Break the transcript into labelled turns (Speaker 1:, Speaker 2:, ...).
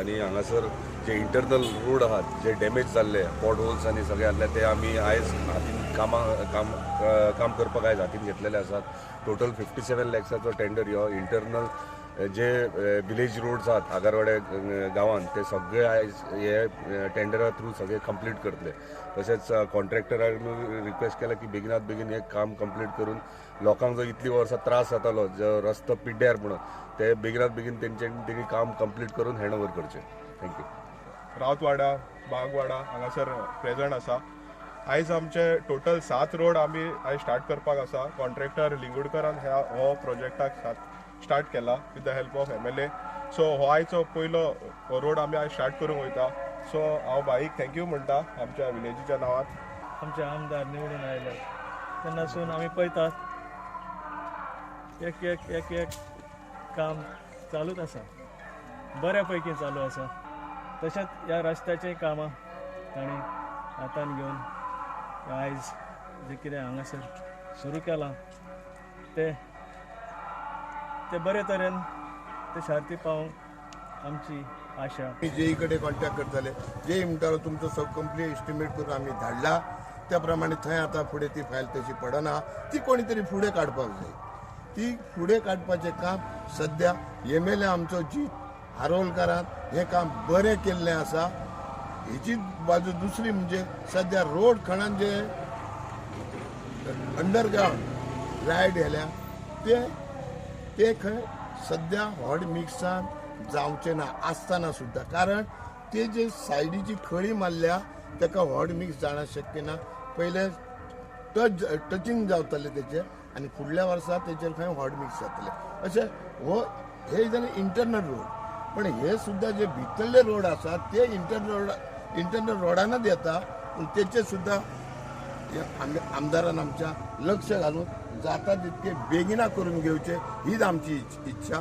Speaker 1: आनी हांगासर जे internal road आहात जे डॅमेज जाल्ले पॉट होल्स आनी सगळे आहले ते आमी आयज हातीन कामां काम काम करपाक आयज हातीन घेतलेले आसात. टोटल 57 लॅक्साचो टेंडर ह्यो इंटरनल जे विलेज रोड्स आहात आगारवाडे गांवांत ते सगळे आयज हे टेंडरा थ्रू सगळे कंप्लीट करतले. तशेंच कॉन्ट्रॅक्टराक रिक्वेस्ट केला की बेगिनात बेगीन हे काम कंप्लीट करून लोकांक जो इतली वर्सां त्रास जातालो जो रस्तो पिड्ड्यार म्हणून ते बेगिनात बेगीन तेंच्यांनी काम कंप्लीट करून हँड ओवर करचें. Thank you.
Speaker 2: Rautwada, Bagwada हांगासर प्रेजंट आसा. आयज आमचे टोटल 7 रोड आमी आयज स्टार्ट करपाक आसा. कॉन्ट्रॅक्टर लिंगुडकरान ह्या हो प्रोजेक्टाक स्टार्ट केला with the help of MLA. So हो आयचो पयलो रोड आमी आयज स्टार्ट करूंक वयता. सो हांव भाईक thank you म्हणटा आमच्या विलेजीच्या नांवान.
Speaker 3: आमचे आमदार निवडून आयले तेन्नासून आमी पळयतात एक एक एक एक काम चालूच आसा, बऱ्या पैकी चालू आसा. तशेंच ह्या रस्त्याचें कामां तांणी हातान घेवन आयज जें कितें हांगासर सुरू केलां ते ते बरे तरेन ते शार्ती पावोवंक आमची आशा.
Speaker 4: आमी जेई कडेन कॉन्टॅक्ट करताले, जेई म्हणटालो तुमचो सब कंप्लीट एस्टिमेट करून आमी धाडला, त्या प्रमाणे थंय आतां फुडें ती फायल तशी पडना, ती कोणी तरी फुडें काडपाक जाय. ती फुडें काडपाचें काम सद्या एमएलए आमचो जीत आरोलकारान हें काम बरें केल्लें आसा. हेची बाजू दुसरी म्हणजे सद्या रोड खणान जे अंडरग्रावंड लायट घाल्या ते ते खंय सद्या व्हड मिक्सान जावचें ना आसतना सुद्दां, कारण ते जे सायडीची खळी मारल्या ताका व्हड मिक्स जाणा शक्य ना. पयले टचिंग जावतलें तेचें आनी फुडल्या वर्सा तेचेर खंय व्हड मिक्स जातलें. अशें हो हे जालें इंटरनल रोड, पण हे सुद्दां जे भितरले रोड आसा ते इंटरनल रोडानच येता, पूण तेचे सुद्दां आमदारान आमच्या लक्ष घालून जाता तितके बेगिना करून घेवचे हीच आमची इच्छा.